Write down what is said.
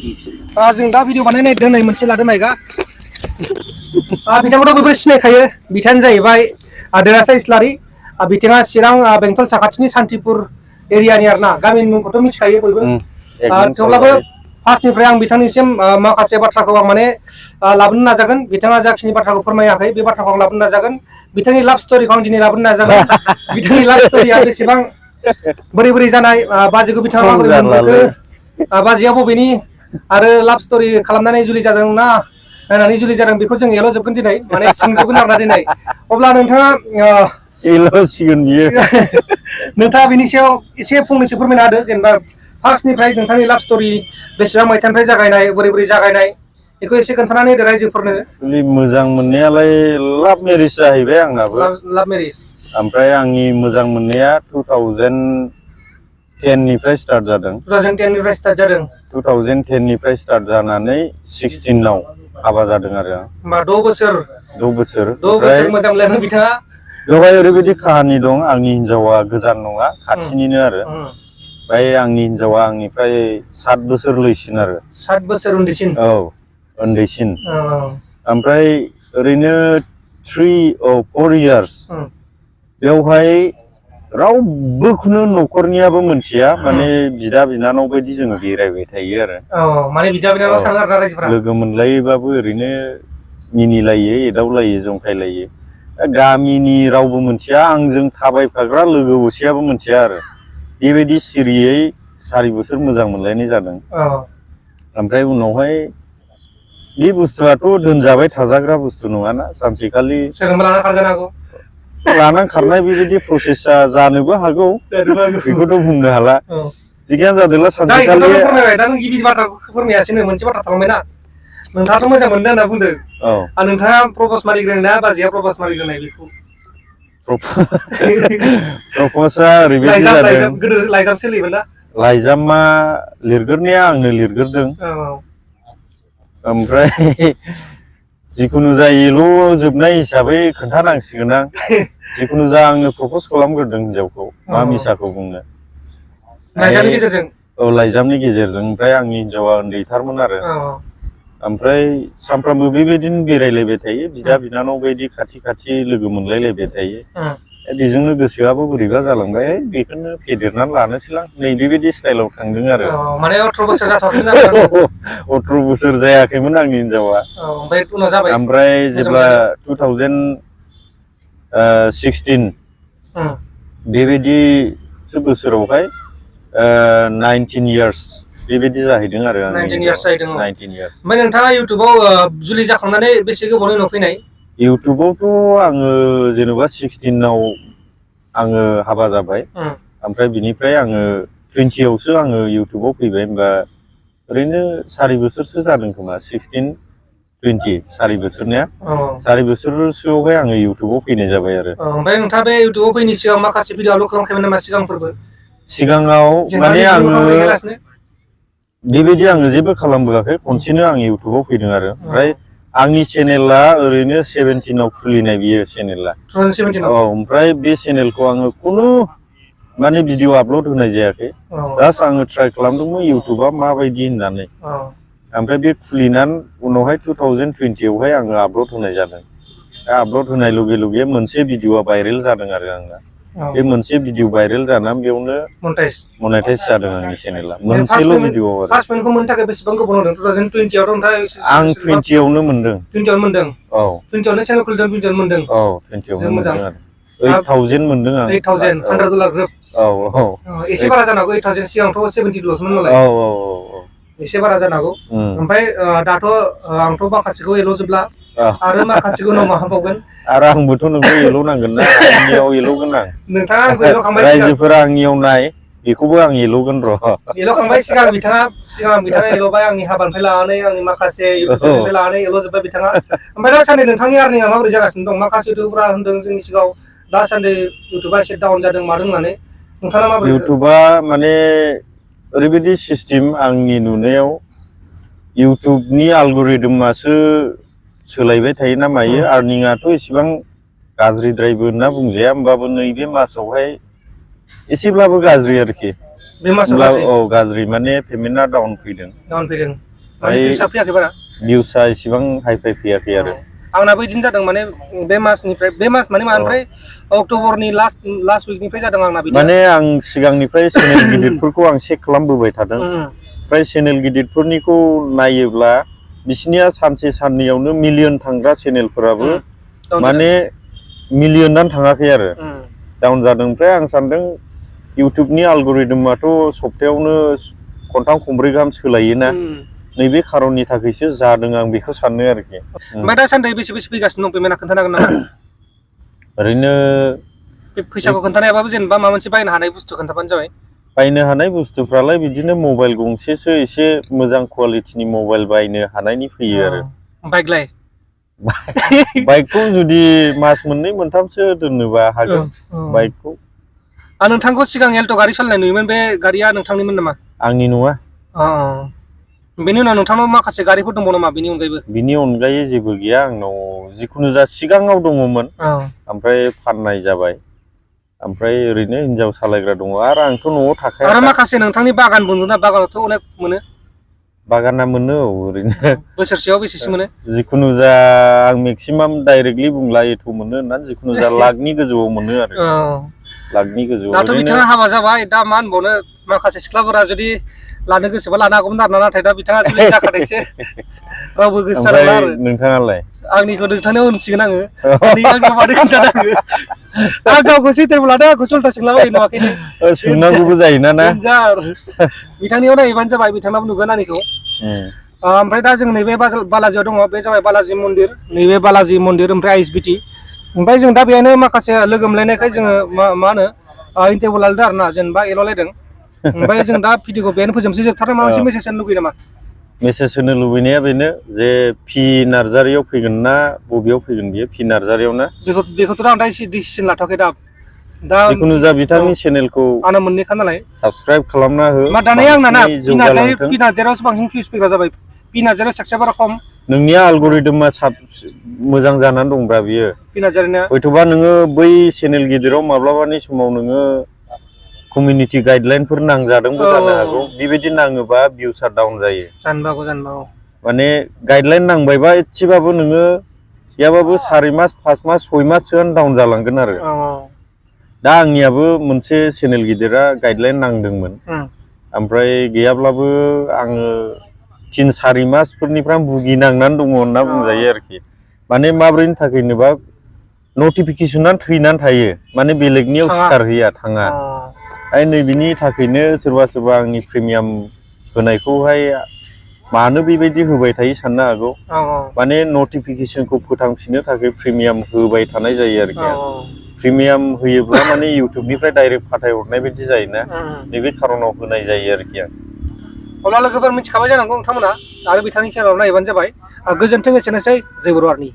जों दा भिडिअ बानायनाय दोननाय मोनसे लादों नायगा बिथांखौथ' बयबो सिनायखायो बिथाङानो जाहैबाय देरासाय इस्लारि बिथाङा चिरां बेंटल साखाथिनि सान्तिपुर एरियानि आरोना गामिनि मुंखौथ' मिथिखायो बयबो थेवब्लाबो फार्स्टनिफ्राय आं बिथांनिसिम माखासे बाथ्राखौ आं माने लाबोनो नाजागोन बिथाङा जाखिनि बाथ्राखौ फोरमायाखै बे बाथ्राखौ आं लाबोनो नाजागोन बिथांनि लाभ स्ट'रिखौ आं दिनै लाबोनो नाजागोन बिथांनि लाभ स्ट'रिया बेसेबां बोरै बोरै जानाय बाजैखौ बिथाङा माबोरै मोनबोखो बाजैया बबेनि आरो लाभ स्ट'रि खालामनानै जुलि जादों ना नायनानै जुलि जादों बेखौ जों एल' जोबगोन दिनै माने सोंजोबगोन आरोना दिनै अब्ला नोंथाङा एल'सिगोन बियो नोंथाङा बिनि सायाव एसे फंनैसो फोरमायना होदो जेनेबा फार्स्टनिफ्राय नोंथांनि लाभ स्ट'रि बेसेबां मायथाइनिफ्राय जागायनाय बोरै बोरै जागायनाय बेखौ एसे खोन्थानानै होदो रायजोफोरनो मोजां मोननायालाय लाभ मेरिज जाहैबाय आंनाबो लाभ मेरिज ओमफ्राय आंनि मोजां मोननाया 2010 निफ्राय स्टार्ट जादों 2010 निफ्राय स्टार्ट जादों 2010 निफ्राय स्टार्ट जानानै 16 आव हाबा जादों आरो होमबा 6 बोसोर 6 बोसोर 6 बोसोर मोजां मोनलायदों बिथाङा बेवहाय ओरैबायदि काहानि दं आंनि हिनजावा गोजान नङा खाथिनिनो आरो ओमफ्राय आंनि हिनजावा आंनिफ्राय 7 बोसोर लैसिन आरो 7 बोसोर उन्दैसिन औ उन्दैसिन ओमफ्राय ओरैनो 4 इयार्स बेवहाय रावबोखौनो न'खरनियाबो मोनथिया माने बिदा बिनानाव बायदि जोङो बेरायबाय थायो आरो माने बिदा बिनानाव थाङो आरोना रायजोफोरा लोगो मोनलायोबाबो ओरैनो मिनिलायो एदावलायो जंखायलायो गामिनि रावबो मोनथिया आंजों थाबायफाग्रा लोगो असेयाबो मोनथिया आरो बेबायदि सिरियै 4 बोसोर मोजां मोनलायनाय जादों ओमफ्राय उनावहाय बे बुस्थुआथ' दोनजाबाय थाजाग्रा बुस्थु नङाना सानसेखालि सोरजोंबा लाना खारजानो हागौ लाना खारनाय बेबायदि प्रसेसा जानोबो हागौ बेखौथ' बुंनो हाला जिखियानो जादोंला सानसेखालि फोरमायबाय दा नों गिबि बाथ्राखौ फोरमायासैनो मोनसे बाथ्रा थालांबायना नोंथाङाथ' मोजां मोनदों होनना बुंदों नोंथाङा प्रप'ज मारिग्रोनाय ना बाजैया प्रप'ज मारिग्रोनाय बेखौ प्रप'जआ ओरैबायदि जादों गोदो लाइजाम सोलियोमोन ना लाइजामा लिरग्रोनाया आंनो लिरग्रोदों ओमफ्राय जिखुनु जायोल' जोबनाय हिसाबै खोन्थानांसिगोन आं जिखुनु जा आंनो प्रप'ज खालामग्रोदों हिनजावखौ मा मिसाखौ बुंनो लाइजामनि गेजेरजों औ लाइजामनि गेजेरजों ओमफ्राय आंनि हिनजावा उन्दैथारमोन आरो ओमफ्राय सानफ्रामबो बेबायदिनो बेरायलायबाय थायो बिदा बिनानाव बायदि खाथि खाथि लोगो मोनलायलायबाय थायो बेजोंनो गोसोआबो बोरैबा जालांबाय बेखौनो फेदेरनानै लानोसैलां नै बेबायदि स्टाइलाव थांदों आरो माने 18 बोसोर जाथ'वाखैमोन आरो 18 बोसोर जायाखैमोन आंनि हिनजावा ओमफ्राय उनाव जाबाय ओमफ्राय जेब्ला 2016 बेबायदिसो बोसोरावहाय 19 इयार्स बेबायदि जाहैदों आरो 19 इयार्स जाहैदों 19 इयार्स ओमफ्राय नोंथाङा इउटुबाव जुलि जाखांनानै बेसे गोबावनि उनाव फैनाय इउटुबावथ' आङो जेनेबा 16 आव आङो हाबा जाबाय ओमफ्राय बिनिफ्राय आङो 20 आवसो आङो इउटुबाव फैबाय होनबा ओरैनो 4 बोसोरसो जादों खोमा 16 20 4 बोसोरनिया 4 बोसोरसोआवहाय आङो इउटुबाव फैनाय जाबाय आरो ओमफ्राय नोंथाङा बे इउटुबाव फैनायनि सिगां माखासे भिडिअ आपल'ड खालामखायोमोन नामा सिगांफोरबो सिगाङाव माने आङो बेबायदि आङो जेबो खालामबोआखै खनसेनो आं इउटुबाव फैदों आरो ओमफ्राय आंनि चेनेला ओरैनो 17 आव खुलिनाय बियो चेनेला 2017 औ ओमफ्राय बे चेनेलखौ आङो खुनु माने भिडिअ आपल'ड होनाय जायाखै जास्ट आङो ट्राइ खालामदोंमोन इउटुबा माबायदि होननानै ओमफ्राय बे खुलिनानै उनावहाय 2020 आवहाय आङो आपल'ड होनाय जादों दा आपल'ड होनाय लगे लगे मोनसे भिडिअआ भाइरेल जादों आरो आंना बे मोनसे भिडिअ भाइरेल जानानै बेयावनो मनेटाइज जादों आंनि चेनेला मोनसेल' भिडिअ आरो फार्स्ट पेमेन्टखौ मोननो थाखाय बेसेबां गोबाव नांदों 2020 आवथ' नोंथाङा आं 20 आवनो मोनदों 20 आवनो मोनदों औ 20 आवनो चेनेल खुलिदों 20 आवनो मोनदों औ 20 आवनो मोनदों आरो 8000 मोनदों आं 8000 $100 ग्रोब औ औ एसे बारा जानो हागौ 8000 सिगांथ' 70 ल'समोन नालाय औ औ एसे बारा जानो हागौ ओमफ्राय दाथ' आंथ' माखासेखौ एल'जोबला आरो माखासेखौ उनाव मा खालामबावगोन आरो आंबोथ' नोंखौ एल' नांगोन ना आंनियाव एल'गोन आं नोंथाङा आंखौ एल'खांबाय रायजोफोरा आंनियाव नाय बेखौबो आं एल'गोन र' एल'खांबाय सिगां बिथाङा एल'बाय आंनि हाबानिफ्राय लानानै आंनि माखासे इउटुबनिफ्राय लानानै एल'जोब्बाय बिथाङा ओमफ्राय दासान्दि नोंथांनि आर्निंआ माबोरै जागासिनो दं माखासे इउटुबरफोरा होनदों जोंनि सिगाङाव दासान्दि इउटुबा एसे डाउन जादों मादों होननानै नोंथाङा माबोरै इउटुबा माने ओरैबायदि सिस्टेम आंनि नुनायाव इउटुबनि आलगरिदमासो सोलायबाय थायो ना मायो आर्निंआथ' इसेबां गाज्रिद्रायबो होनना बुंजाया होमबाबो नैबे मासावहाय एसेब्लाबो गाज्रि आरोखि बे मासाव गाज्रि औ गाज्रि माने पेमेन्टआ डाउन फैदों माने फैसा फैयाखै बारा भिउसा इसेबां हाइ-फाइ फैयाखै आरो आंनाबो बिदिनो जादों माने बे मास माने मानिफ्राय अक्ट'बरनि लास्ट उइकनिफ्राय जादों आंना बिदिनो माने आं सिगांनिफ्राय चेनेल गिदिरफोरखौ आं चेक खालामबोबाय थादों ओमफ्राय चेनेल गिदिरफोरनिखौ नायोब्ला बिसिनिया सानसे साननैयावनो मिलियन थांग्रा चेनेलफोराबो माने मिलियनानो थाङाखै आरो डाउन जादों ओमफ्राय आं सानदों इउटुबनि एलगरिदमाथ' सप्तायावनो खनथाम खनब्रै गाहाम सोलायोना नैबे खारननि थाखायसो जादों आं बेखौ सानो आरोखि ओमफ्राय दासान्दि बेसे फैगासिनो दं पेमेन्टआ खोन्थानो हागोन नामा ओरैनो फैसाखौ खोन्थानायाबाबो जेनेबा माबा मोनसे बायनो हानाय बुस्थु खोन्थाबानो जाबाय बायनो हानाय बुस्थुफ्रालाय बिदिनो मबाइल गंसेसो एसे मोजां कुवालिटिनि मबाइल बायनो हानायनि फैयो आरो बाइकलाय बाइकखौ जुदि मास मोननै मोनथामसो दोननोबा हागोन बाइकखौ आं नोंथांखौ सिगां एल्ट' गारि सालायनाय नुयोमोन बे गारिया नोंथांनिमोन नामा आंनि नङा बेनि उनाव नोंथांनाव माखासे गारिफोर दंबावो नामा बेनि अनगायैबो बिनि अनगायै जेबो गैया आंनाव जिखुनु जा सिगाङाव दङमोन ओमफ्राय फाननाय जाबाय ओमफ्राय ओरैनो हिनजाव सालायग्रा दङ आरो आंथ' न'आव थाखाया आरो माखासे नोंथांनि बागान बुंदोंना बागानावथ' अनेक मोनो बागाना मोनो ओरैनो बोसोरसेयाव बेसेसो मोनो जिखुनु जा आं मेक्सिमाम डाइरेक्टलि बुंला एथ' मोनो होननानै जिखुनु जा लाखनि गोजौआव मोनो आरो लाखनि गोजौआव दाथ' बिथाङा हाबा जाबाय दा मा होनबावनो माखासे सिख्लाफोरा जुदि लानो गोसोबा लानो हागौमोन आरोना नाथाय दा बिथाङा जुलि जाखानायसो रावबो गोसो जालांला आरो नोंथाङालाय आंनिखौ नोंथांनाव होनसिगोन आङो आंनियाव मानो खोन्थानो आं गावखौ सैथोबो लादों आंखौ सल्था सोंलाबायो नुवाखैनो सोंनांगौबो जायोना ना बिथांनियाव नायबानो जाबाय बिथांनाबो नुगोन आंनिखौ ओमफ्राय दा जों नैबे बालाजियाव दङ बे जाबाय बालाजि मन्दिर नैबे बालाजि मन्दिर ओमफ्राय आइएसबिटि ओमफ्राय जों दा बेहायनो माखासे लोगो मोनलायनायखाय जोङो मा होनो इन्टारभिउ लादों आरोना जेनेबा एल'लायदों ओमफ्राय जों दा भिडिअखौ बेहायनो फोजोबनोसै जोबथारनाय माबा मोनसे मेसेज होनो लुगैयो नामा मेसेज होनो लुबैनाया बेनो जे पि नार्जारियाव फैगोन ना बबेयाव फैगोन बियो पि नार्जारियाव ना बेखौथ' आं दा एसे डिसिसन लाथ'वाखै दा जिखुनु जा बिथांनि चेनेलखौ आंना मोननैखा नालाय साबस्क्राइब खालामना हो मा दानिया आंना ना पि नार्जारियावसो बांसिन भिउस फैग्रा जाबाय पि नार्जारियाव साबस्क्राइबारा खम नोंनिया एलगरिदमा मोजां जानानै दंब्रा बियो पि नार्जारिना हयथ'बा नोङो बै चेनेल गिदिराव माब्लाबानि समाव नोङो कमिउनिटि गाइडलाइनफोर नांजादोंबो जानो हागौ बेबायदि नाङोबा भिउसा डाउन जायो जानोबो हागौ माने गाइडलाइन नांबायबा एसेबाबो नोङो गैयाबाबो 4 मास 5 मास 6 माससोआनो डाउन जालांगोन आरो दा आंनियाबो मोनसे चेनेल गिदिरा गाइडलाइन नांदोंमोन ओमफ्राय गैयाब्लाबो आङो 3-4 मासफोरनिफ्राय भुगिनांनानै दङ होनना बुंजायो आरोखि माने माब्रैनि थाखाय होनोबा नटिफिकेसनानो थैनानै थायो माने बेलेगनियाव सिखारहैया थाङा नैबेनि थाखायनो सोरबा सोरबा आंनि प्रिमियाम होनायखौहाय मानो बेबायदि होबाय थायो साननो हागौ माने नटिफिकेसनखौ फोथांफिननो थाखाय प्रिमियाम होबाय थानाय जायो आरोखि प्रिमियाम होयोब्ला माने इउटुबनिफ्राय डाइरेक्ट फाथायहरनाय बायदि जायोना नैबे खारनाव होनाय जायो आरोखि आं अब्ला लोगोफोर मिथिखाबाय जानांगौ नोंथांमोना आरो बिथांनि चेनेलाव नायबानो जाबाय गोजोन्थों एसेनोसै जय बर' हारिनि